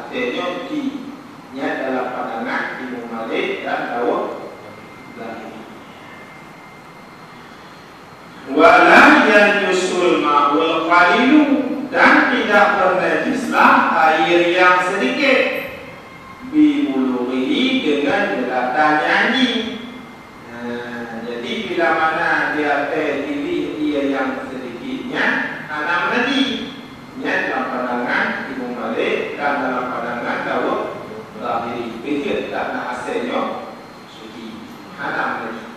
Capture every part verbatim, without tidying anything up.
Tanyoe di nyan dalam pandangan Imam Malik dan Daud Zahiri. Wa la yanjusul ma'ul qalilu, dan tidak bernajislah air yang sedikit, bi bulughihi, dengan gelatanya anjing. Nah, jadi bila mana di ateueh tilih ie nyang sedikit nyan hana meunajih. Nyan dalam pandangan Imam Malik dan dalam pandangan Daud Zahiri. Beujeuet that na asèe nyoe suci, hana meunajih.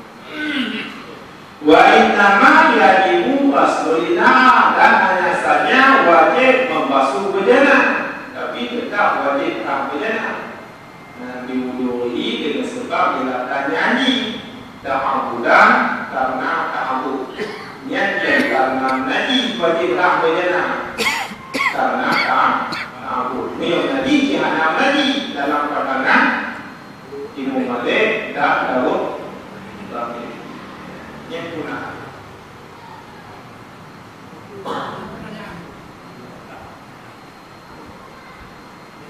Wa innama yajibu ghaslul inaa, dan hanya saja wajib membasuh bejana, tapi tetap wajib rhah bejana. Nah, biwudu'ihi, dengan sebab dia dah tanyang jih, ta'abudan, karena ta'abud. Nyan, nyan karena najih wajib rhah bejana. Karena ta-, ta'abud. Meunyoe najih, jih hana najih dalam pandangan Imam Malik dan Daud Zahiri. Nyan punah.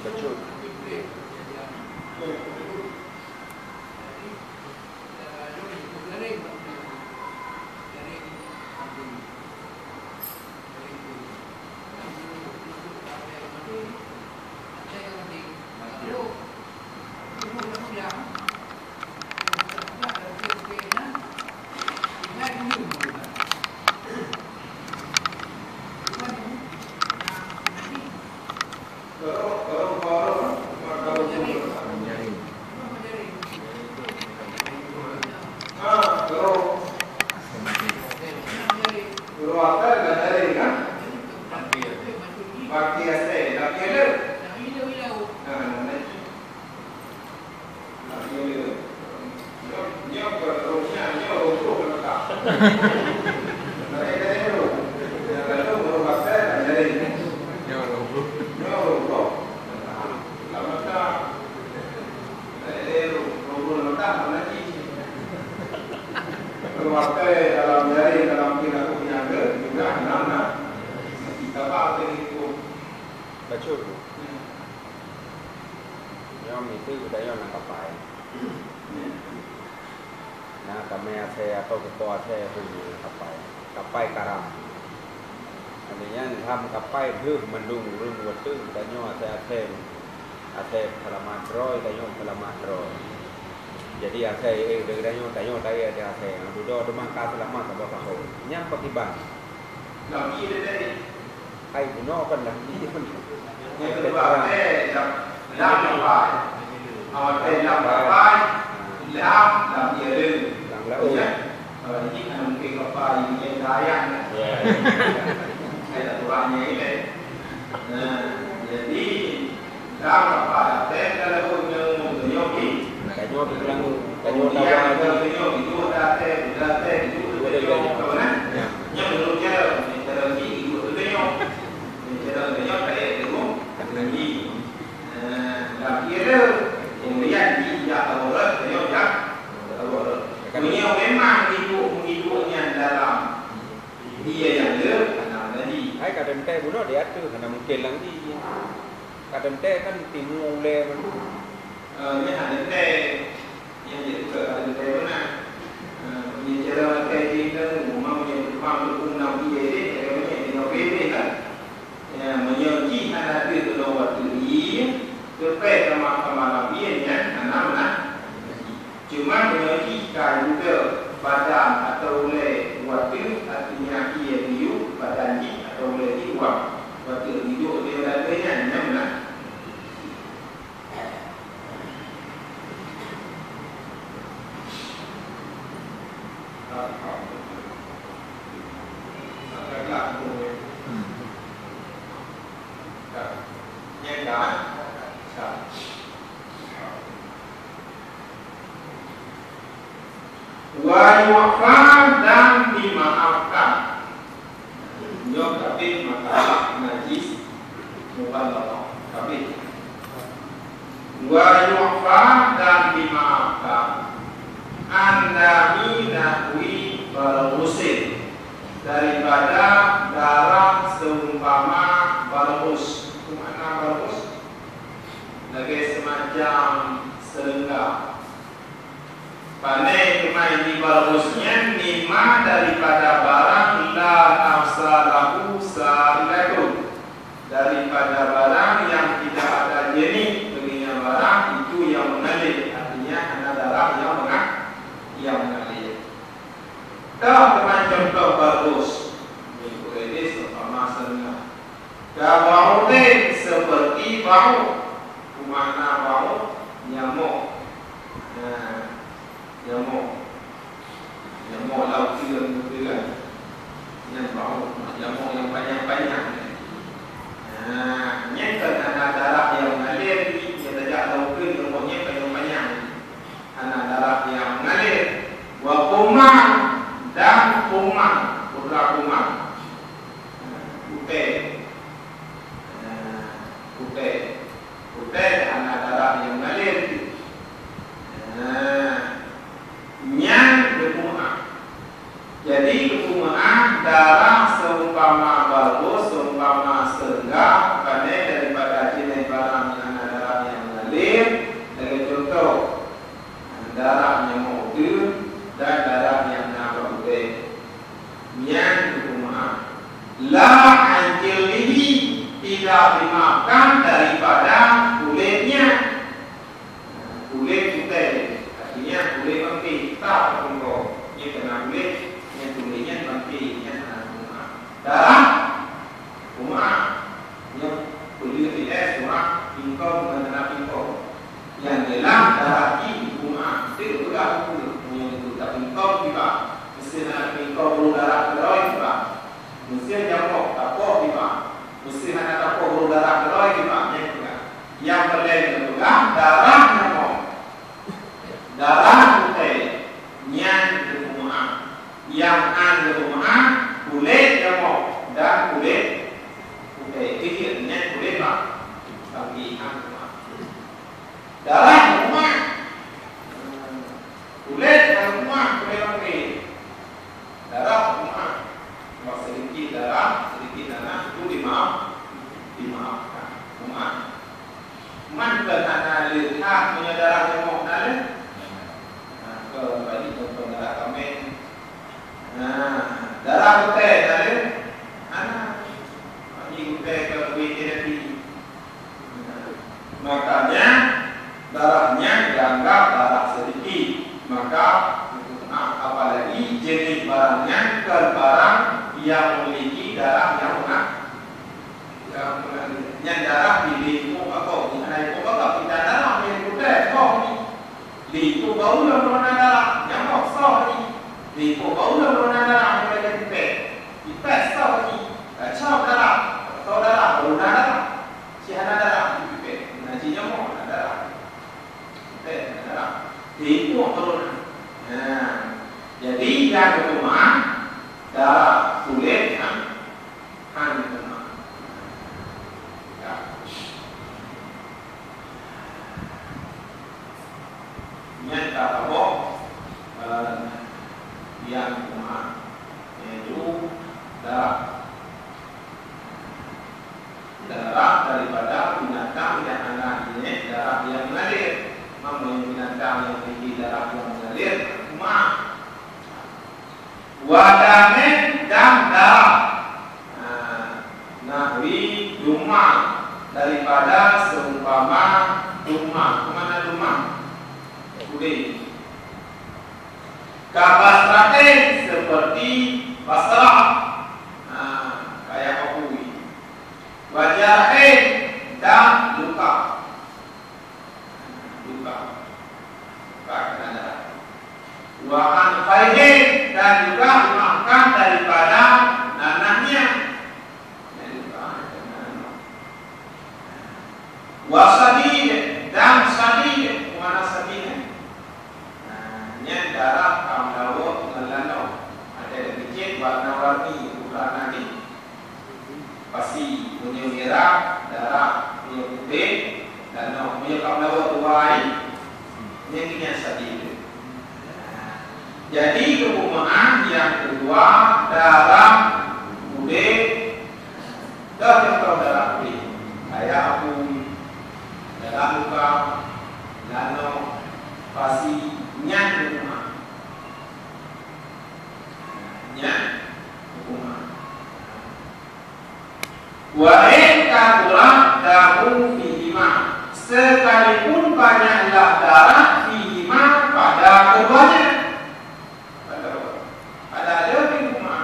Bacut. Bacut. Nyoe miseue geutanyoe na kapai. Na kamoe asèe atau keuko asèe pun na kapai. Kapai karam. Artinya, lam kapai deuh mandum ureueng watèe geutanyoe asèe-asèe. Asèe seulamat droe, geutanyoe seulamat droe. Jadi, asèe, eh, geutanyoe, tanyoe, tanyoe asèe. Dudoe teuma ka seulamat saboh tahun. Nyan pakriban. Hai bunoe kan dah. Nyang keudua, eh, lam, lam kapai. Awak, eh, lam kapai, lam, lam ié le. Lam laôt. Ya. Kalau ini kan mungkin kapai, ini yang sayang, ya. Ya. Saya tak kurangnya ini. Nah, jadi, lam kapai, eh, kalau pun yang mau tunjuk ni, tanyoe pulang, tanyoe kemudian tawa. Kalau tunjuk itu ada teh, ada teh, itu ada teh. Ya. Yang menurut saya, cara ni, itu ada teh. Cara geutanyoe kayèe teungoh lagi. Nah, lam ié le, kemudian jih jak awrat, geutanyoe jak awrat. Meunyoe memang iduek-iduek nyan dalam ié nyang le, hana lagi. Hai ka teuntèe bunoe di ateueh, hana mungken lagi. Ka teuntèe kan timu ulèe mandum. Eh, nyan hana teuntèe. Nyan jeuet keu ahli teurimong. Ha, meunyoe cara maté jih nyan, umat meunyoe teupang leupeue nam ié jih, cara meunyoe jinoe bebeh kan. Ya, meunyoe jih hana teuh keunoe watèe ié, teupèh kama-kama lam ié nyan hana meunan. Cuma meunyoe jih ka judeuek badan atau ulèe watèe, artinya ié diyueb badan jih atau ulèe jih, watèe jideuek di ateueh nyan, nyan meunan. Wa yu'fa, dan dimaafkan. Nyoe kabeh masalah najis mughalladah. Kabeh. Wa yu'fa, dan dimaafkan. An dami nahwi barghusin, daripada darah seumpama barghus. Apa makna barghus? nyang seulengka. Pane teuma jibalghus nyan, mimma daripada barang la nafsa lahu sa'ilatun, daripada barang yang tidak ada jenih baginya barang itu yang mengalir, artinya hana darah yang menga-, yang mengalir. Toh teuma contoh balghus, meukeureude seumpama seulengka. Kaba'udin, seperti ba'ud. Makna ba'ud, nyamok. Nah, nyamok. Nyamok laut tu yang betul kan? Yang ba'ud, nyamok yang panjang-panjang. Nah, nyan kan hana darah yang mengalir, nyan tajak laut tu nyamoknya panjang-panjang. Hana darah yang mengalir. Wa qumma, dan qumma, putra qumma. Nah, kutai. Nah, kutai. Kutai hana darah yang mengalir. Nah, nyan geupeumaáh. Jadi geupeumaáh darah seumpama balghus, seumpama seulengka, pane daripada jeunèh barang nyang hana darah nyang mengalir, lagèe contoh, darah nyamok udeueng dan darah nyang na bak udép. Nyan geupeumaáh. La an jildihi, tidak dimaafkan daripada kulitnya. Kulét kutai, artinya kulét bangké, teutab bak tingkong. Nyan keunan kulét, nyan kulét nyan bangké, nyan hana geupeumaáh. Darah, geupeumaáh. Nyan peuleueh ilèe surat tingkong ngon hana tingkong. Nyang jeulaih darah jih geupeumaáh, teupeugah peue, meunyoe geupeumaáh tingkong kiban, meusé hana tingkong ureueng darah keudroe kiban. Meusé nyamok tapoh kiban, meusé hana tapoh ureueng darah keudroe kiban, nyan peugah. Nyang peureulèe geupeugah darah nyamok, darah kutai, nyan geupeumaáh. Nyang han geupeumaáh kulét nyamok dan kulét kutai. Keu jeuet nyan kulét bak bangké han geupeumaáh. Darah geupeumaáh. Kulét han geupeumaáh, kulét bangké. Darah geupeumaáh. Cuma sedikit darah, sedikit nanah, itu dimaaf, dimaafkan. Geupeumaáh. Man kon hana le that meunyoe darah nyamok na le? Nah, kon bagi contoh darah kaméng. Nah, darah kutai na le? Hana. Bagi kutai ka leubeh terapi. Nah, makanya darahnya dianggap darah sedikit. Maka, apalagi jenis barang nyan kon barang yang memiliki darah yang mengak-, Nyan darah di, di ipoh bagoe, di hana ipoh bagoe, kita darah di kutai, soh ni. Di ipoh bak ulôn meurona darah, nyamok soh ni. Di ipoh bak ulôn meurona darah, meurona pipet. Pipet soh ni. Kacau darah, soh darah, meurona darah. Si hana darah, di pipet. Nah, si nyamok hana darah. Pipet hana darah. Di ipoh meurona. Nah, jadi nyang keumah darah kulét nyang Hai, teuma. Ya. Nyan ka taboh, eh, nyang keumah, yaitu darah. Darah daripada binatang nyang hana jinéh darah nyang mengalir. Meunyoe binatang nyang memiliki darah nyang mengalir, keumah. Wa damin, dan darah. Nah, nahwi dumah, daripada seumpama dumah. Keu mana dumah? Udeb. Ka basratin, seperti basrah. Nah, kaya apui. Wa jarhin, dan luka. Luka. Luka keunan darah. Wa an khaihin, dan juga dimaafkan daripada nanahnya. Yang luka keunan darah. Wa sadid, dan sadid. Mana sadid, eh? Nah, nyan darah ka meulawok ngon lanong. Ada yang kecil warna-warni, bukan nangis. Pasi, meunyoe mirah, darah, meunyoe putéh, danau, meunyoe ka meulawa tuwai, nyan keuh nyan sadid. Jadi, keupeumeu'ah nyang keudua, darah udeb, dah contoh darah udeb. Kaya apui, darah luka, Lanoe, pasi, nyan huköman. Nyan huköman. Wa in kathura damu fihima, sekalipun banyaklah darah fihima pada keduanya. Pada lheueh fihima.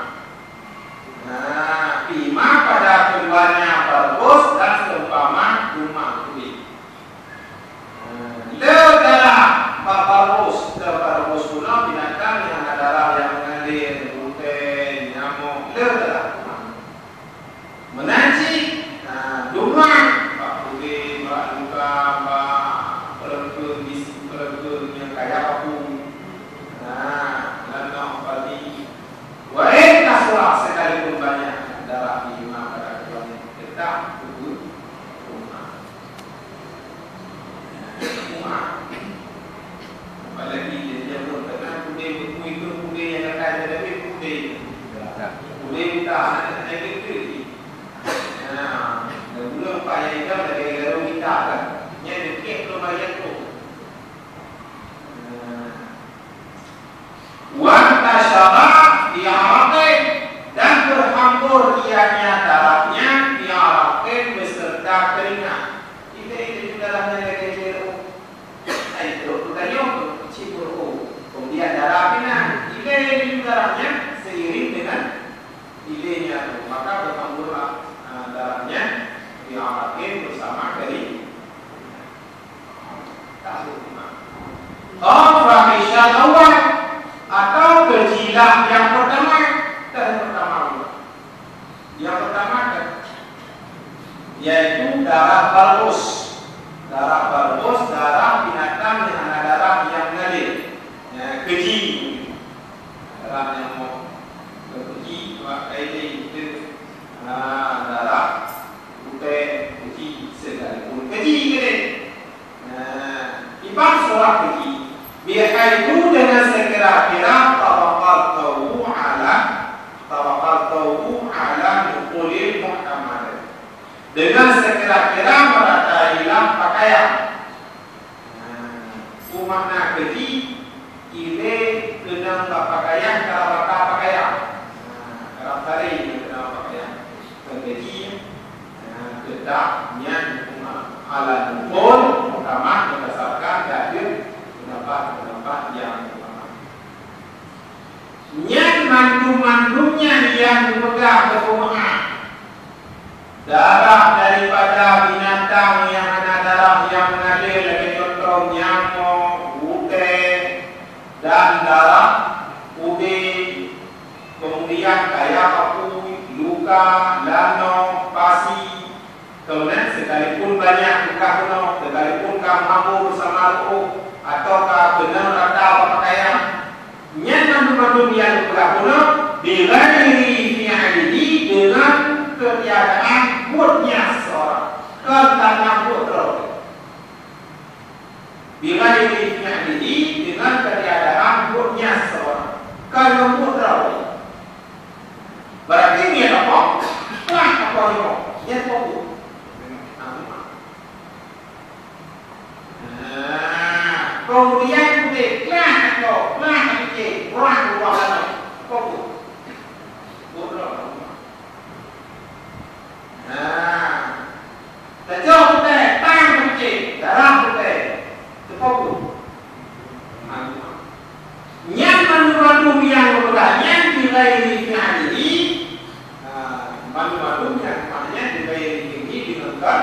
Nah, fihima pada keduanya barghus dan seumpama dumah udeb. Nah, le darah bak barghus, le barghus guna binatang nyang hana darah nyang mengalir, butée, nyamok, le darah. Meunan cit, ha, dumah, bak udeb, bak luka, bak peureukeuen, bisi peureukeuen nyang kaya apui. Ha, lam nafas tadi. Wa in kathura, sekalipun banyak darah di dumah pada keduanya, tetap huköm dumah. Apalagi di jameun teuka, udeb beutôi keu udeb nyang ka kaya, tapi udeb. Udeb buta, aneuk kecil. Nah, dan guna upaya hitam dari garu kita kan. Nyan dikit tu bayar tu. Nah. Wa tashara fi araqin, dan berhambur ianya darahnya fi araqin beserta keringat. Kita itu darahnya lagi jeruk. Ai, trok geutanyoe cit beuruhu. Kemudian darah pih na ilée laju darahnya seiring dengan iléenya tu. Maka berhamburlah, ah, darahnya di araqin bersama kering. Tahu. Au fahisyal awal, atau kejilah yang pertama, dan pertama. Yang pertama kan, yaitu darah barghus. Darah barghus, darah binatang yang hana darah yang mengalir. Ya, keji. Darah nyamok, keji, bak kain itu. Ha, darah butée, keji, sekalipun keji keudeh. Nah, iban surah keji, bihaitsu, dengan sekira-kira, tawakkaltu ala, tawakkaltu ala nuqulil muhtamal. Dengan sekira-kira meuratailah pakaian. Nah, peue makna keji, ilée keunong bak pakaian, karab ata pakaian. Nah, karab tari keunong bak pakaian. Keunong keji, nah, teutap nyan huköman ala nuqul muhtamal berdasarkan dalil pendapat-pendapat yang utama. Nyan mandum-mandum nyan nyang geupeugah keu peumeu'ah. Darah daripada binatang nyang hana darah nyang mengalir, lagée cuntoh nyamok, butée, dan darah udeb, kemudian kaya apui, luka, lanoe, pasi, kemudian sekalipun banyak beukah keunoe, sekalipun ka mabök beusama ru'ôh, atawa ka keunong rata bak pakaian, nyan mandum-mandum nyang geupeugah keunoe, bighairi fi'lihi, dengan keutiadaan buet nyan seseorang, kon karena buet droe. Bighairi fi'lihi, dengan keutiadaan buet nyan seseorang, kon ngon buet droe. Berarti nyan apa? Peugah apa nyoe? Nyan apa buet? Nah, kemudian udeb, peugah apa? Peugah apa? Peugah apa? Apa buet? Buet droe. Nah, tajok butée, tan butée, darah butée. Teupeue? Nyan mandum-mandum nyang geupeugah nyan bighairi fi'lihi. Nah, mandum-mandum nyang geupeugah nyan bighairi fi'lihi, deungon kon.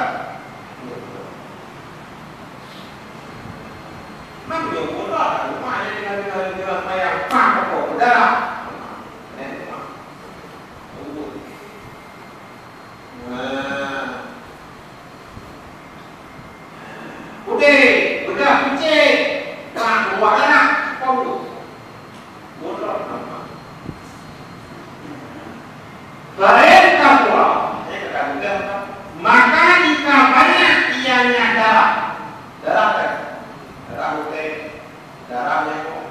Mandum bodoh, rumah nyan dengan, dengan, dengan mayang, pang, apa, berdarah. Nah, itu mah. Nah. Udeb, beudah picék, bang, buah anak, pom tu. Bodoh nampak. Lain takwa, eh, kata beudah, maka jika banyak ianya darah, darah kan, darah udeb, darah nyamok,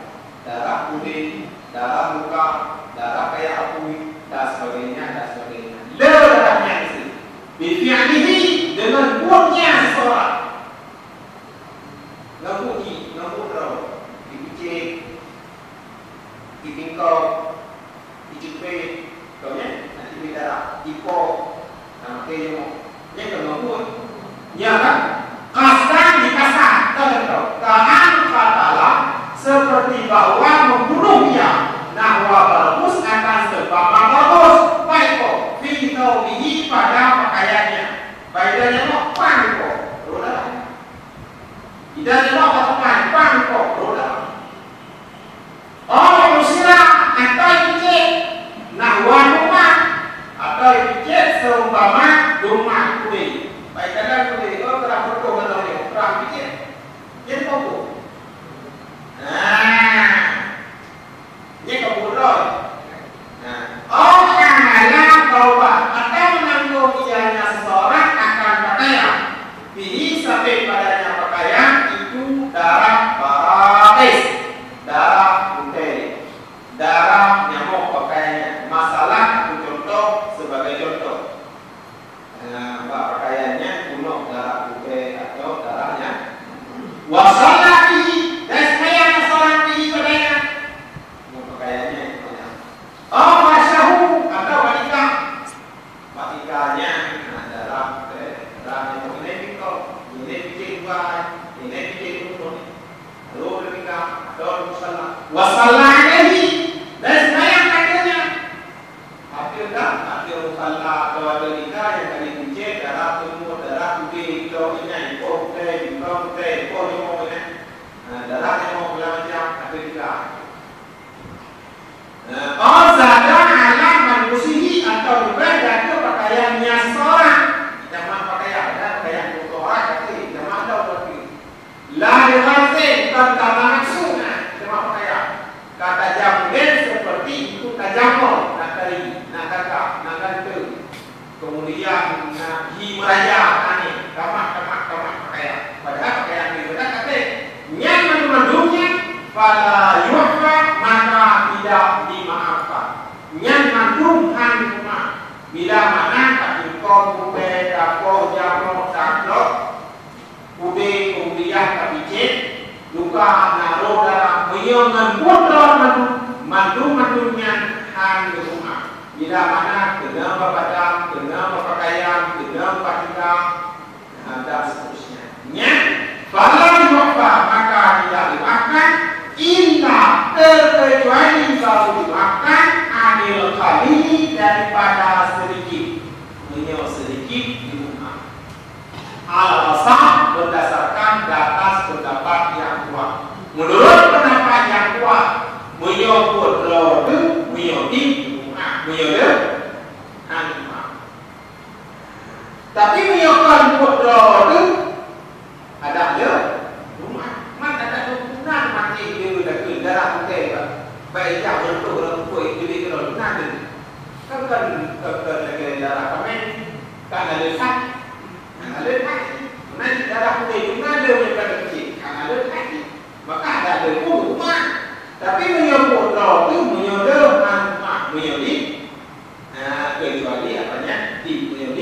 darah kuning, darah luka, darah kaya apui, dan sebagainya, dan sebagainya. Le darah nyan si. Bifi'lihi, dengan buetnya seseorang. Dengan Dan Allah Taala pang kok roda. Oh, manusia atau picit, nah, wan rumah, atau picit seumpama rumah kulit. Baik, kadang kulit, oh, terang betul, kadang dia, terang picit. Jadi, apa? Nah, ini kebetulan. Nah, oh, ala taubat, atau menanggung ianya seseorang akan pakaian. Fihi, sabab padanya pakaian itu darah batis, darah putih, darah nyamuk pakaiannya. Masalah, aku contoh sebagai contoh. Nah, bak pakaiannya penuh darah putih atau darahnya. Wa shalla fihi, dan sembahyang seorang fihi padanya. Ngon pakaiannya itu banyak. Au farsyahu, atau bak tika. Bak tikanya, nah, darah, eh, darah nyamuk ini bingkong, ini picit buah, ini picit rumput. Lalu bak tika, atau bak musalla. Wa shalla alaihi, dan sembahyang padanya. Ateueh ka, ateueh musalla atau ateueh tika nyang ka jipicit, darah teumur, darah udeb, bingkong inai, bingkong utée, bingkong utée, bingkong nyamuk inai. Nah, darah nyamuk segala macam, ateueh tika. Nah, au zada ala malbusihi, atau leubeh daripada pakaian nyang seseorang. Jamak pakaian, ada pakaian untuk orang, tapi jamak ada orang. La li gharzin, bukan karena nafsu, nah, jamak pakaian. Ka tajam udeb seperti itu tajam, na tari, na kakak, na ganteng. Kemudian, nah, hi meuraya, aneh, kamak, kamak, kamak pakaian. Padahal pakaian itu dah kata, nyan mandum-mandum nyan, fala yu'fa, maka tidak dimaafkan. Nyan mandum hana dimaaf. Bila mana ka tingkong, rubée, dapoh, jamoe, saklok, udeb, keumudian ka picit, luka, na roh darah, meunyoe ngon buet droe mandum, mandum-mandum nyan hana geupeugah. Bila mana keuneuk bak badan, keuneuk bak pakaian, keuneuk bak tika, nah, dan seterusnya. Nyan, fala yu'fa, maka tidak dimaafkan, illa, terkecuali baru dimaafkan, anil qalili, daripada sedikit. Meunyoe sedikit dimaaf. Al-asah, berdasarkan di atas pendapat yang kuat. Menurut pendapat yang kuat, meunyoe buet droe teuh, meunyoe di, meunyoe le, hana. Tapi meunyoe kon buet droe teuh, adak le, rumat. Man adak le, na maté le, darah putih, Pak. Baik, jak beutôi ureueng pukul, jadi droe, na le. Kan, kan, kan, kan lagèe darah kaméng, kan ada sah. Nah, le that. Nah, darah putih tu na le nyang ka keucil. Nah, le that. Maka ada le pun rumah. Tapi meunyoe pun droe tu, meunyoe le han rumah, meunyoe di, nah, kecuali apa nyan, di meunyoe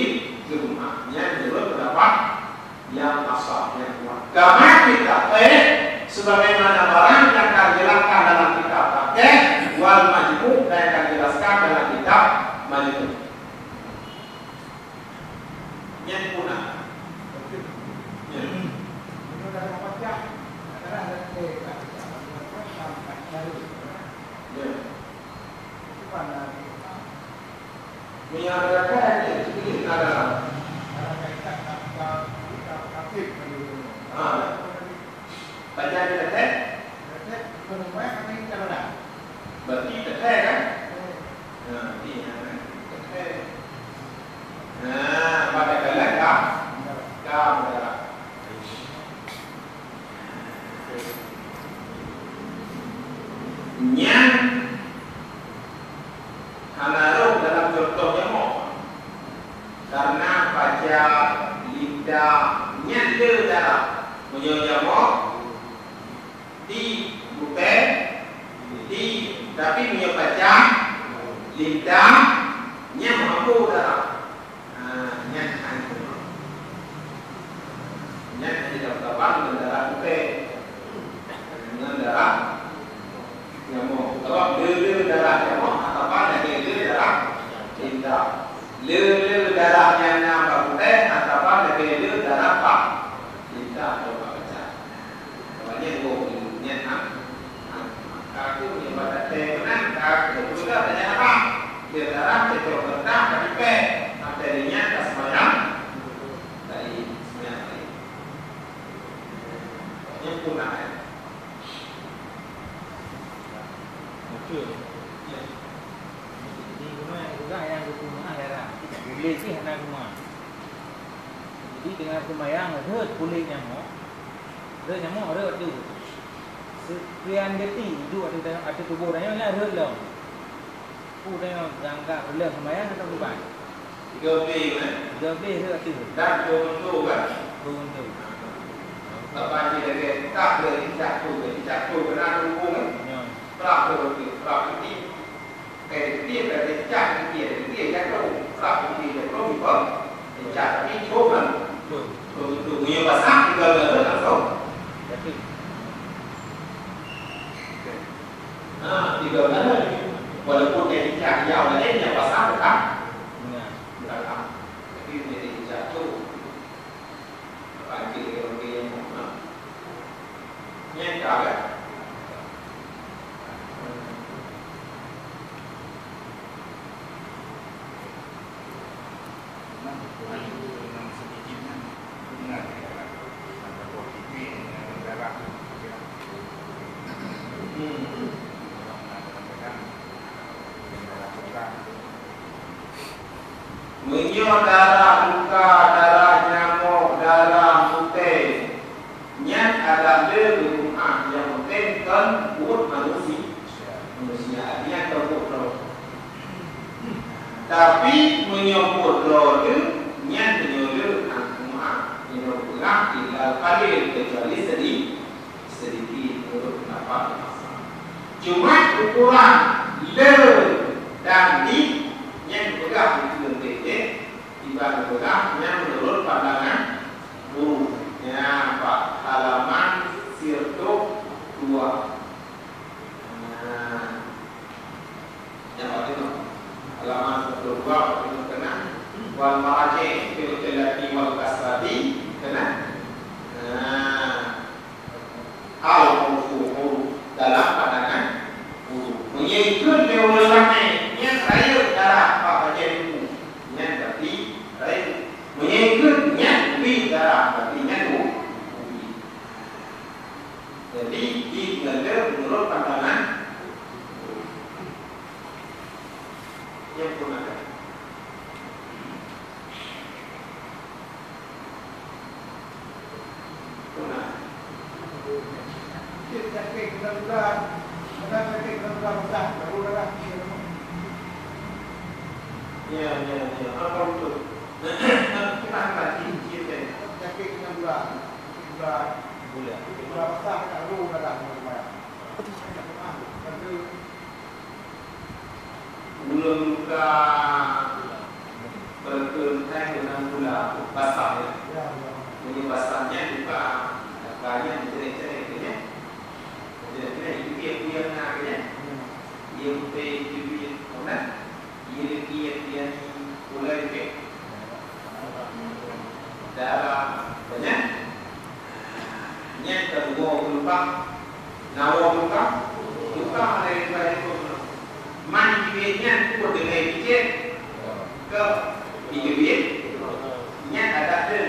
di rumah. Nyan menurut pendapat yang asah, yang kuat. Kama fi tafsir, sebagaimana barang yang akan dijelaskan dalam kitab Tafsir, wal Majmu', dan yang akan dijelaskan dalam kitab Majmu'. Nyan pun na. Nyan. Nyan. Meunyoe ada kata, itu ada. Ha. Baca di teuke? Berarti teuke kan? Nah, iya kan? Teuke. Nah, pada kalian ka? Ka, ka. Nyan hana rhoh dalam contoh nyamok. Karena pacat, lidah, nyan le darah. Meunyoe nyamok, di, bukan, di, tapi meunyoe pacat, lidah, nyan meuhambô darah. Ha, nyan hana. Nyan hana dapat ngon darah bukai. Ngon darah nyamok. Sabab le-le darah nyamok, atawa lagèe le darah lidah. Le-le darah nyang na bak bukai, atawa lagèe le darah bak lidah atau bak kaca. Awaknyan woe nyan, ha. Ha, ka keuh meunyoe bak teuntèe meunan, ka keuh peugah tanya haram. Dia darah cocok rentah ka dipèh. Sampai di nyan ka seumayang. Tadi seumayang tadi. Nyang punah, eh? Betul. Ya. Jadi, cuma nyang peugah nyang geupeumeu'ah darah. Boleh sih hana geupeumeu'ah. Jadi, dengan seumayang rhot kulét nyamok. Rhot nyamok, rhot tu. Sekian detik, idup ateueh, ateueh tuboh tanyoe nyan rhot lom. Peue tanyoe, anggab reuloh seumayang atawa kiban? Tiga belas, kan? Tiga belas tu ateueh. Dan dua puluh, kan? Dua puluh. Bapak cit lagèe tak le, cicak tu, cicak tu kena hukum, kan? Ya. Prap tu, prap tu. Kayak dia, kayak cicak, dia, dia jatuh. Prap tu, dia jatuh, dia cicak, tapi cukup, kan? Betul. Betul, betul. Punya pasang, tiga belas langsung. Jatuh. Ha, tiga bulan. Walaupun dia tidak, dia orang lain yang pasang tetap. Benar. Tetap. Tapi dia tidak jatuh. Pancing dia orang yang mana? Nyata kan? Meunyoe darah luka, darah nyamok, darah putéh, nyan adak le geupeumeu'ah, nyang penting kon buet manusia. Manusia, nyan kon buet droe. Tapi meunyoe buet droe teuh, nyan meunyoe le hana meu'ah, meunyoe peugah tinggal paleng, kecuali sedikit, sedikit menurut pendapat Imam Syafi'i. Cuma ukuran le dan di nyan peugah itu penting, ibarat peugah nyan menurut pandangan guru. Nyan bak halaman seratus dua. Nah. Nyang bak tengok. Halaman sepuluh dua, bak tengok tengah. Wal maraji' fil qillati wal kasrati, keunan. Nah. Al mausufu dalam pandangan guru. Meunyoe ikheun lé ureueng ramé, nyan rayeuk darah bak bajèe tuboh. Nyan berarti rayeuk. Meunyoe ikheun nyan ubit darah, berarti nyan u-, ubit. Jadi, di ngon le menurut pandangan nyang pun ada. Pun ada. Sakit kena luka, kena sakit kena luka besar, baru darah. Ya, ya, ya. Apa betul? Kita angkat, cium, cium, ya. Sakit kena luka, luka, luka besar, tak perlu darah. Ulôn luka peureukeuen hai meunan gula, basah, ya. Meunyoe basah nyan luka, luka nyan meujeuréh-jeuréh, ya. Meujeuréh-jeuréh, itu dia kuyang na, ya. Dia putih, itu dia. Meunan, dia leukiet, dia ni, ulai leukiet. Darah, banyak. Nyan ka dua puluh empat. Na dua puluh empat. Tukang dari dua puluh empat. Man jibit nyan pun dengan picit. Ke jibit. Nyan ada ada.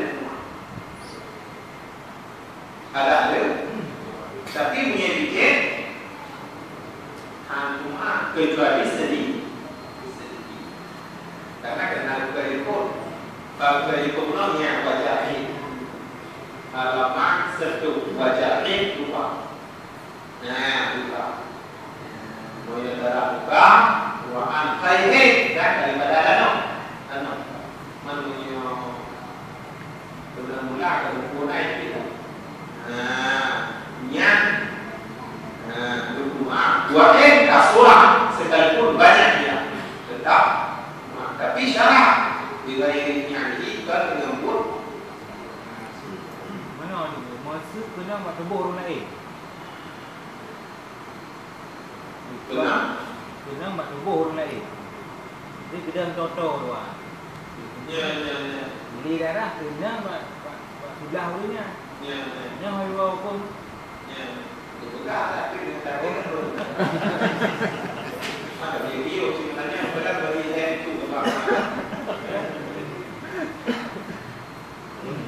Ada ada. Tapi punya picit. Ha, cuma kecuali sedih. Karena kena luka ikut. Kalau luka ikut pulang, ya, baca akhir. Halaman satu, baca akhir, lupa. Nah, lupa. Moyo darah luka, wa an khaihi, dan daripada danau. Danau. Manusia Mula-mula ka geupunai pih. Nah, nyan. Nah, geupeugah, "Wa in kasura," sekalipun banyak dia, tetap. Nah, tapi syarat, bila yang nyan di, kan dengan buet. Mana ni? Maksud kena buat tubuh orang lain. Keunong? Keunong bak tuboh ureueng laén. Jadi keudeh toto dua. Ya, ya, ya. Jadi darah keunong bak, bak, bak siblah ureueng nyan. Ya, ya. Nyan hai dua hukôm. Ya. Dipeugah tapi dengan cara ureueng. Ada video sebenarnya, padahal bagi saya itu, Bapak.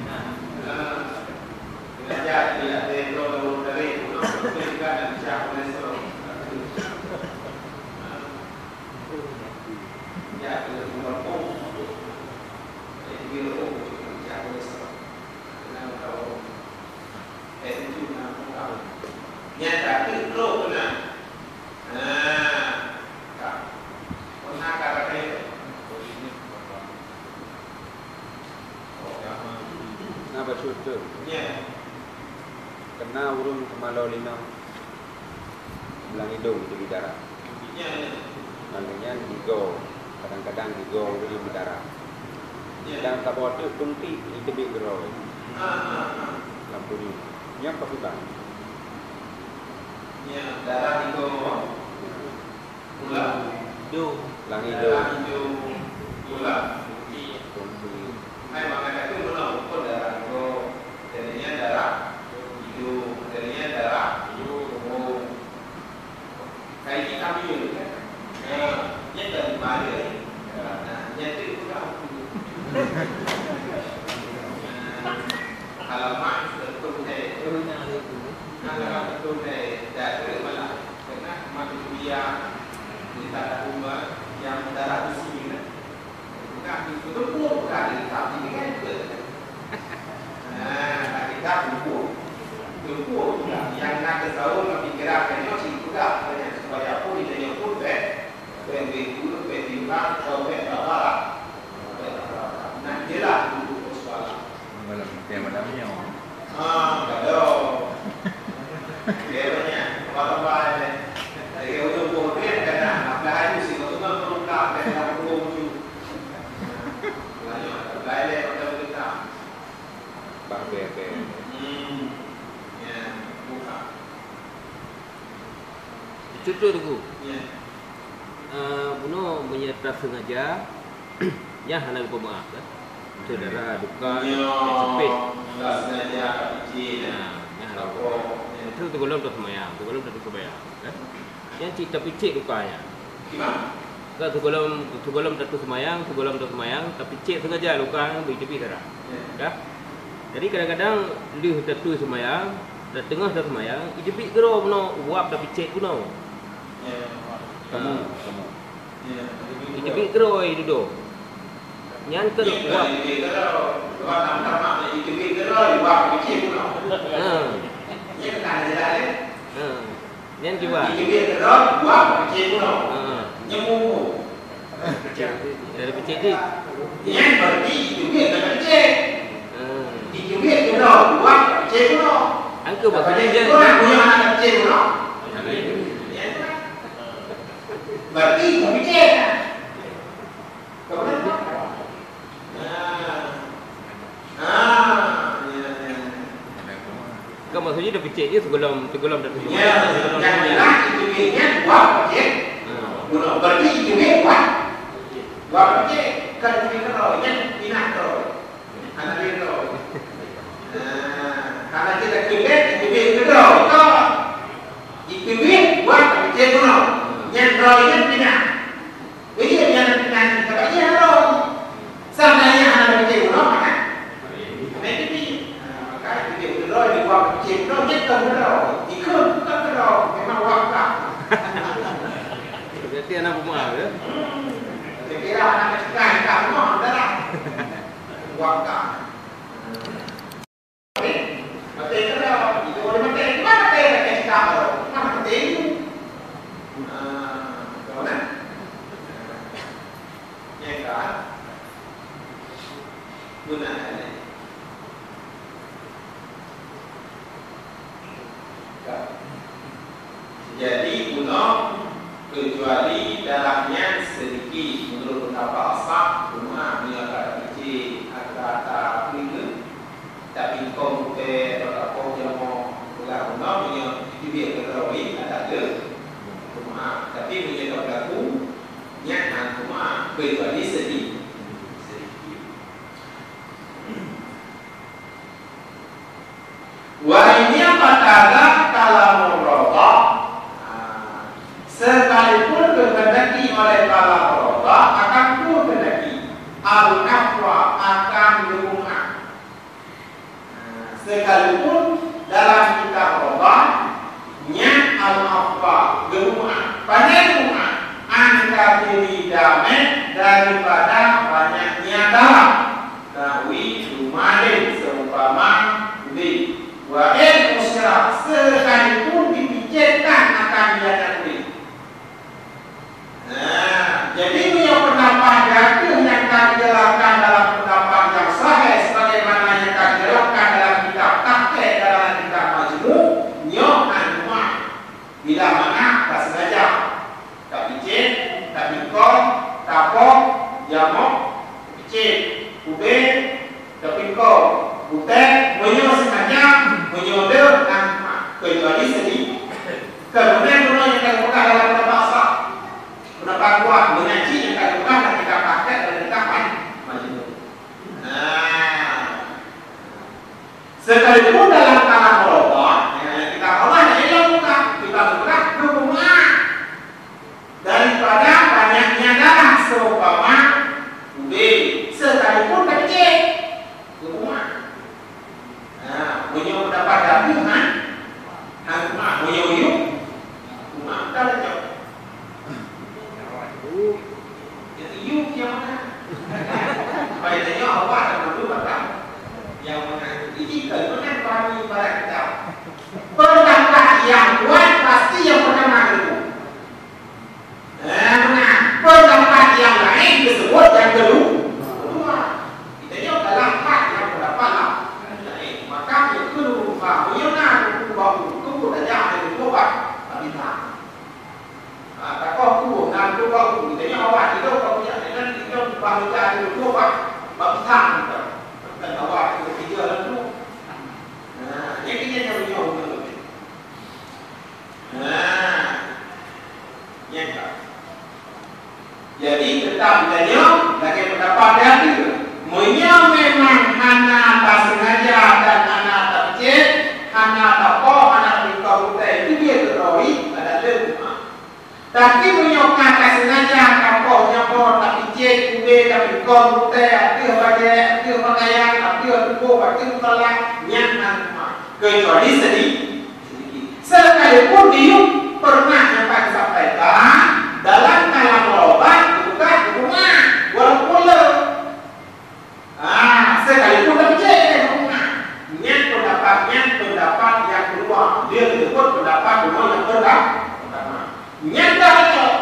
Nah. Nah. Sengaja tidak ada yang Nyan ka teuk trok keunan. Nah, ka. Pernah ka rakai. Na bacut tu. Nyan. Kena ureueng keumalo linong. Blang idong di darah. Nyan. Lalu nyan gigoe, kadang-kadang gigoe ureueng meudarah. Nyan. Dan saboh teuk tunti jiteubiet keudroe. Ah, ah, ah. Lam bunoe. Nyan pakriban. Nyan darah gigoe. Ulang. Idong. Blang idong. Darah idong. Ulang. Tunti. Hai, maka kata ulang pun darah gigoe. Jadinya darah idong. Jadinya darah idong. Kayak kita punya kan? Nah, dia kan balik. Nah, dia tu juga. Halaman betul deh. Halaman betul deh. Dah tu malah. Kena manusia di tanah rumah yang darah besi kan? Bukan di tumpuk, bukan di tapi dengan ke. Nah, tak kita tumpuk. Tumpuk juga. Yang nak tahu, tapi gerak kan, cik juga. Supaya pun dia punya pun, eh. Pen minggu, pen timbang, atau pen babak. Nah, jelas dulu persoalan. Malam, tiap malam nyoe. Ah, gadoh. Dia banyak, tambah-tambah aja. Dari ujung pohon dia kena, apalagi si kau tu kan pelengkap, dia dah pukul tujuh. Banyak, tak boleh, tak boleh tak. Bah, be, be. Hmm. Ya, buka. Cucuk tu, Teungku. Ya. Eh, bunoe meunyoe tasengaja, nyan hana geupeumaaf, kan? Saudara duka, ya, sakit. Tak sengaja, tak izin, ya. Nah, nyan hana geupeumaaf. Apa? Ya. Itu sigohlom taseumayang, sigohlom taseumbayang, kan? Nyan cit tapicék duka nyan. Gimana? Kan sigohlom, sigohlom taseumbayang, sigohlom taseumbayang, tapicék sengaja duka nyan beu teubiet darah. Ya. Dah? Jadi kadang-kadang lheueh tateue seumayang, dan teungoh taseumbayang, iteubiet keudroe bunoe, uap tapicék bunoe. Ya. Kamu, kamu. Iteubiet keudroe dudoe. Nyan keuh uap. Ha. Ha. Nyan kiban. Ha. Dari picék tu. Ha. Angka bahasa Indonesia. Berarti Kan maksudnya dah picék je sebelum, sebelum dah sebelum. Ya, yang jelas itu dia buat picék. Ha. Belum berarti itu dia buat. Buat picék kan dia kalau yang pindah terus. Anak dia terus. Nah, karena kita kebet itu dia terus. Itu dia buat picék dulu. Yang terus yang pindah. Jadi, yang pindah ni, kalau dia terus. Seandainya hana picék uroe, maka hana picék uroe, dibuat picék uroe, dia tak uroe. Ikut bukan uroe, memang wakaf. Berarti anak rumah, ya? Hmm. Saya kira anak sekolah, tak rumah, dah lah. Wakaf. Mati keudroe, itu boleh mati. Gimana mati? Mati sekarang. Gimana mati itu? Ah, gimana? Ya kan? Guna kan? Ya. Jadi, bunoe, kecuali darah nyan sedikit, menurut pendapat asah, cuma meunyoe ka keucil, ata-ata peue, tapi kong teh, atau kong jamoe, ulah bunoe, meunyoe jiteubiet keudroe, ata deuh, cuma, tapi meunyoe ka beulaku, nyan hana cuma, kecuali sedikit. Sedikit. Wa in i'taqada kalamur radha, sekalipun geukeundaki oleh kalamur radha akan peue keundaki, al-'afwa, akan geumeu'ah. Sekalipun dalam kitab radha, nyan al-'afwa, geumeu'ah. Panjang geumeu'ah, an katsiri damih, daripada banyaknya darah. Nahwi, teuma lé, seumpama lé. Wa in ushira, sekalipun di Setan akan diajak kulit. Nah, jadi meunyoe peundapat gata nyang ka dijelaskan dalam peundapat nyang sahih sebagaimana nyang ka dijelaskan dalam kitab Tahqiq dan dalam kitab Majmu', nyoe hana teuma. Bila mana ka sengaja, ka picit, ka bingkong, ka poh, jamok, picit, ubé, Tapi kok butet, meunyoe seungaja, meunyoe deuh, nah, keucuali sedikit. Kemudian guna nyang ka geupeugah dalam peundapat sah, peundapat kuat, meunyo cit nyang ka geupeugah dalam kitab Tahqiq dan kitab Majmu'. Nah, sekalipun dalam kalam Allah, ya, kitab Allah nyang ilong bukan, kitab bukan, dua puluh lima. Daripada banyaknya darah seumpama udeb, sekalipun keucil, keumah. Nah, meunyoe dapat daging, ha? Ha, keumah. Meunyoe yub, keumah. Entah lah, cok. Yang yub yang mana? Pai tanya awak dan malu batang. Yang mana? Ini kan mana pahami ibarat kita. Pendapat yang kuat pasti yang pertama itu. Eh, meunan, peundapat nyang laén geuseubut nyang keulu-, keuluwa. Geutanyoe galak that nyang peundapat nyang laén. Maka, nyang keuluwa, meunyoe na buku baru, buku tajak dari buku bah, bah bintang. Ah, takoh buku, na buku baru, geutanyoe awak tidur, kau punya, dan tidur bah bintang dari buku bah, bah bintang. Bukan awak tidur tiga lalu. Nah, nyang kini nyang meunyoe, meunyoe. Nah, nyan ka. Jadi, teutap geutanyoe lagèe peundapat gata. Meunyoe memang hana taseungaja dan hana tapicit, hana tapoh, hana tapeugah butai, itu dia keudroe, ada le teuma. Tapi meunyoe ka taseungaja, tapoh jamok, tapicit, ubé, tapeugah butai, ateueh bajèe, ateueh pakaian, ateueh tuboh, ateueh musala, nyan hana teuma. Kecuali sedi-, sedikit. Sekalipun diyum pernah nyan ka disampaikan dalam kalam Raudah, bukan hukuman, walaupun le. Ah, sekalipun tapi cek hukuman. Nyan pendapat, nyan pendapat nyang keuluwa. Dia disebut pendapat ulama nyang perta-, pertama. Nyan dah cocok.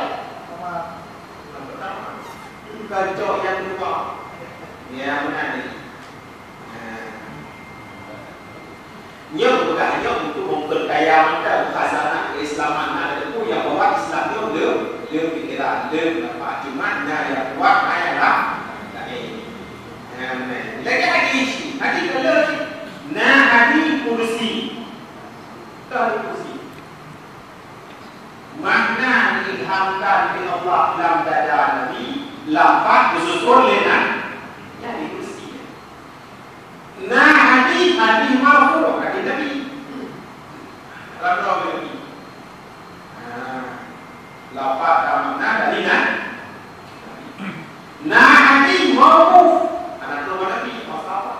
Pertama. Bukan cocok nyang keuluwa. Ya, benar ni. Nyoe bukan nyoe untuk memperkaya mantong khazanah keislaman na, teupeue nyang bahwa Islam nyoe le, le pikiran, le pendapat. Cuma na nyang kuat, na nyang la-, laén. Amen. Lagi hadis, hadis keulah, na hadis kursi. Tahu kursi. Makna diilhamkan lé Allah lam dada Nabi, lafaz geususun lé na-, Nabi kursi. Na hadis, hadis marfu', hadis Nabi. Lam Nabi. Ha, lafaz dan makna dari na-, Nabi. Na hadis mauquf, hana troh bak Nabi, bak sahabat.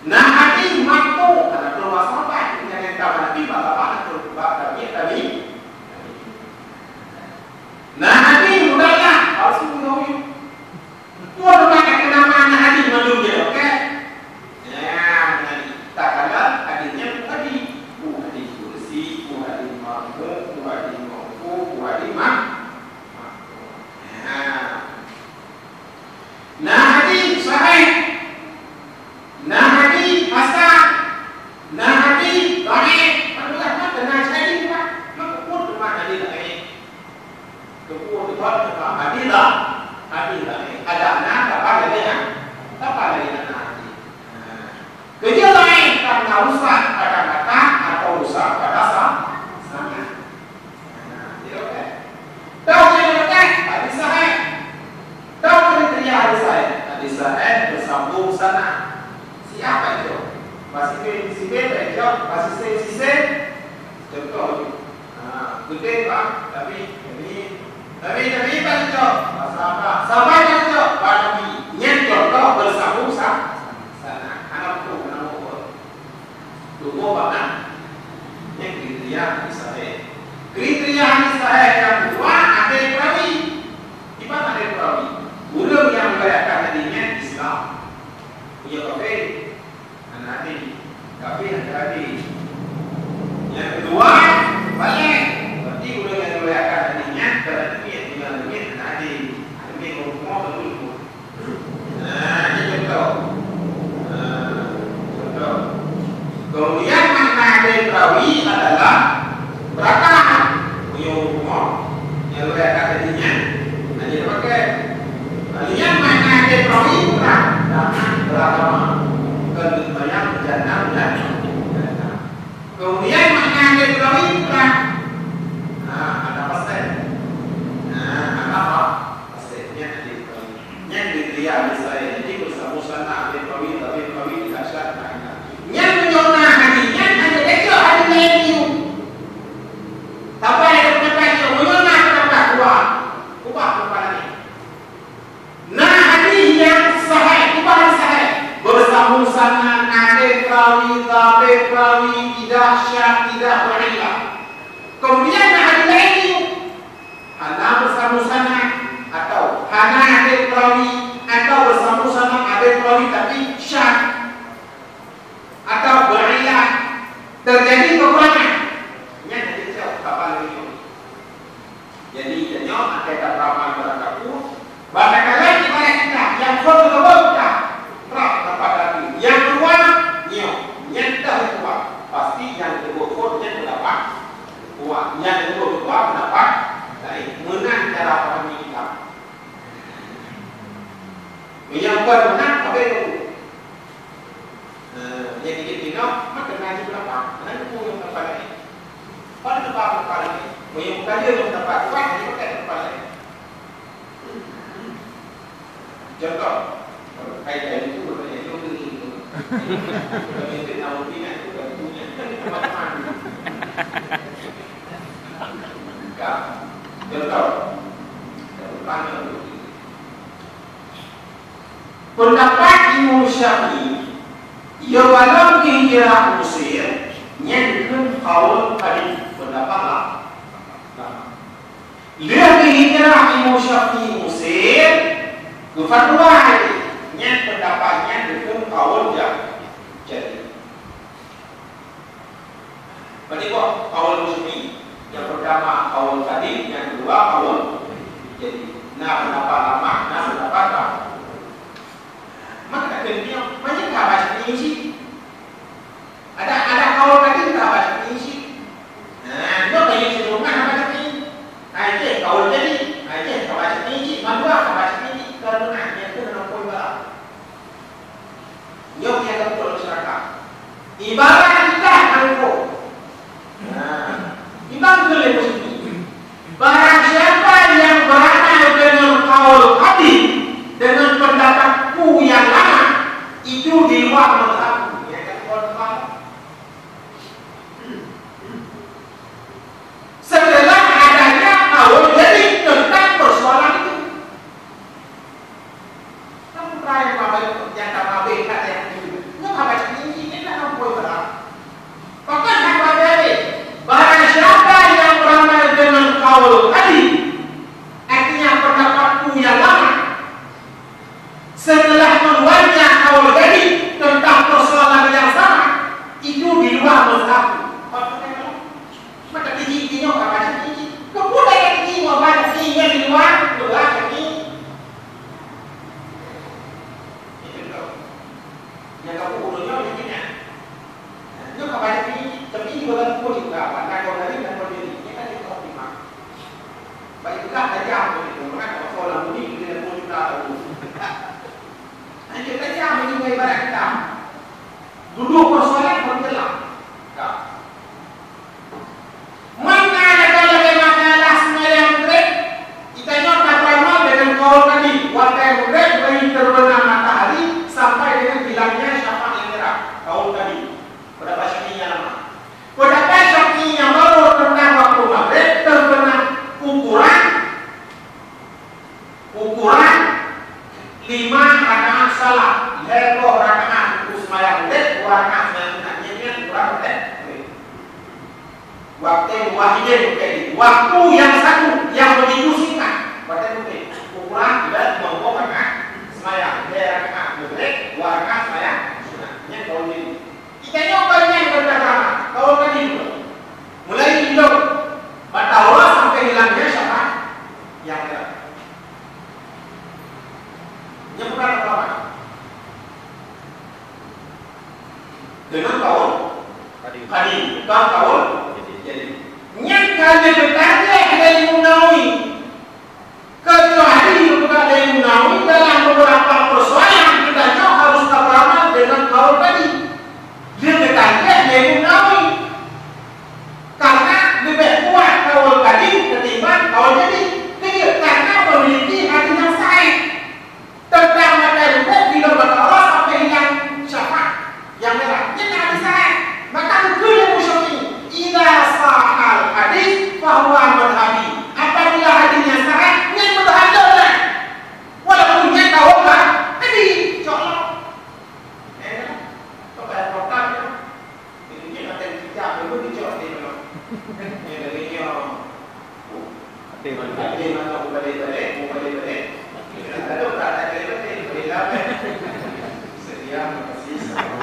Na hadis maqtu', hana troh bak sahabat. Nyang ka bak Nabi, bak sahabat, hana troh bak tabi'in, tabi'. Na hadis mudallah, palsu, mudallah. Peue teuma ka keunama na hadis mandum jeuet, oke? Ya, na hadis. Takalon hadis nyan peue hadis? Peue hadis kursi, peue hadis marfu', peue hadis mauquf, peue hadis ma-, maqtu'. Ya. Na hadis sahih, na hadis hasan, na hadis dhaif. Alhamdulillah, maka na hadis, Pak. Maka pun teuma hadis dhaif. Teupeue teuma hadis la-, hadis dhaif. Adak na kapan lagèe nyan? Kapan lagèe nyan na hadis? Nah. Keujeuet laén karena rusak pada matan atau rusak pada sa-, sanad. Nah, jadi, oke. Tahu jadi, oke? Hadis sahih. Tahu kriteria hadis sahih? Hadis sahih bersambung sanad. Siapa itu? Masih sisi, masih sisi. Contoh, Ha, beutôi, Pak. Tapi, tapi, tapi, tapi, Pak Cok. Sabar, sabar, Pak Cok. Pak Nabi. Nyan contoh bersambung sa-, sanad. Hana beutôi, hana beutôi. Tunggu, Pak, nah. Nyan kriteria hadis sahih. Kriteria hadis sahih nyang kedua, adé perawi. Di mana adé perawi? Ureueng nyang meriwayatkan hadis nyan Islam. Iya, kafir. Hana adé. Kafir hana adé. Nyang kedua, Perawi adalah beurakaat. Meunyoe rumoh, nyang lhèe rakaat tadi nyan, hana dipakai. Lalu nyan makna até perawi putra. Jangan beragama. Bukan sembahyang, jangan, jangan. Kemudian makna até perawi putra. Nah, ada pasal. Nah, ada apa? Pasal. Nyan até perawi. Nyan kriteria misalnya. Jadi, bersama sana até perawi, tapi perawi tidak sah. Nah, nah. Nyan meunyoe na hadis, nyan hanya baca hadis laén nyoe. Tapi ada pendapat nyoe, meunyoe na pendapat dua, ubah pendapat laén. Na hadis nyang sahih, ubah hadis sahih. Bersama sana até perawi, tapi perawi tidak syad, tidak berillah. Kemudian na hadis laén nyoe. Hana bersama sana atau hana até perawi atau bersama sana até perawi tapi syad atau berillah, terjadi kekurangan. Nyan jadi siapa kapal ini. Jadi, tanyoe até kapal barang kaku, Barangkalan ibarat kita nyang phôn keudua kita, rab dapat daging. Nyang keudua, nyoe, nyan dah keudua. Pasti nyang keudua phôn nyan pendapat kuat. Nyang keudua keudua pendapat laén. Meunan cara pahami kita. Meunyoe kon meunan, habéh tu. Eh, nyang tiga-tiga, maka ngaji pendapat. Kenapa pendapat laén? Pada tempat pendapat laén. Meunyoe bukan dia pendapat kuat, dia pakai pendapat laén. Contoh, hai, hai, itu, itu, itu, itu. Kalau itu, nak bukti, nak itu, bukan itu, nak itu, macam mana? Ka. Contoh, contoh, contoh. Pendapat Imam Syafi'i, ya, walau kira usir, nyan dikheun kaul tadi, pendapat lah. Nah. Lheueh geukira Imam Syafi'i Mesir, geufatwa, nyan pendapat nyan dikheun kaul ja-, jadi. Berarti kok kaul Syafi'i? Nyang pertama kaul tadi, nyang kedua kaul jadi. Na pendapat lamah, na pendapat lamah. Maka tak kena dia, macam apa Syafi'i sih? Ada, ada kaul tadi kita baca tinggi. Nah, nyoe kayèe siluman baca tinggi. Ai jih kaul tadi, ai jih baca tinggi, mandua baca tinggi. Kalau nah, nyan tu dalam poin barat. Nyoe nyang ka beutôi masyarakat. Ibarat kita nangko. Nah, ibarat keu lé muslim. Barang siapa yang beramal dengan kaul qadim, dengan pendapatku yang lama, itu di luar mazhabku. Ya kan, kawan-kawan? Setelah adanya kaul jadid tentang persoalan itu. Kan bukan yang babai yang tak babai tak yang itu. Nyoe haba cit nyan, nyan dah lampôh ibarat. Bahkan haba babai, barang siapa yang beramal dengan kaul tadi, artinya pendapatku yang lama, setelah keluarnya kaul jadid tentang persoalan yang sama, itu di luar mazhabku. Maksudnya, Maka tiji, tiji nyoe ka baca tiji. Keupeue tiji nyoe baca tiji nyan di luwa, luwa tiji. Itu tu. Nyang ka peubunoe nyoe nyang ingat. Nyoe ka baca tiji, tapi di dalam kulit ka, apa, nakon tadi, nakon diri. Ini kan kita optimal. Baik, itulah tajam tu, itu. Mengapa kau lam bunyi, kita dah puluh juta tahun. Nah, itu tajam, ini ibarat kita. Duduk persoalan, perjelas. Ya. Maka ada lagèe makalah seumayang Maghrib, geutanyoe tapeurunoe deungon kaul tadi, watèe Maghrib bri teubeuna matahari sampai deungon hilangnya syafaq nyang merah, kaul tadi. Pendapat Syafi'i nyang lama. Pendapat Syafi'i nyang baru teuntang waktu Maghrib, teubeuna ukuran Ukuran lima rakaat salat, lhèe boh rakaat untuk seumayang Maghrib, dua rakaat seumayang sunat. Nyan, nyan ukuran Maghrib. Waktu wahidin, waktu yang satu, yang begitu singkat. Waktu itu, ukuran adalah lima boh rakaat seumayang, lhèe rakaat Maghrib, dua rakaat seumayang sunat. Nyan kaul ini. Geutanyoe kon nyan beuragama, kaul tadi tu. Mulai indong, bak Taurat sampai hilangnya syafaq nyang ada. Nyan bukan agama. Dengan kaul tadi. Jadi, bukan kaul jadi. Nyan ka lheueh geutarjih lé Imam Nawawi. Kecuali bukan lé Imam Nawawi dalam beberapa persoalan kita nyoe harus beramal dengan kaul tadi. Lheueh geutarjih lé Imam Nawawi. Karena lebih kuat kaul tadi ketimbang kaul jadi. Kenapa? Karena memiliki hadis yang sahih. Tentang maté ruwet di lôn mata Allah sampai hilang syafaat. Nyang merah, nyan hadis sahih. Maka geukheun lé Busyuri, "Idza sahal hadis, fahuwa madhhabi." Apabila hadisnya sahih, nyan madhhab lôn lah. Walaupun nyan kaul ka Nabi, insya Allah. Eh, kok payah program, ya? Jadi, nyan akan kita, memang dicok di dalam. Ya, dari nyoe. Até balik. Até balik, balik, balik. Lalu tak ada balik, balik, balik. Sedia, makasih.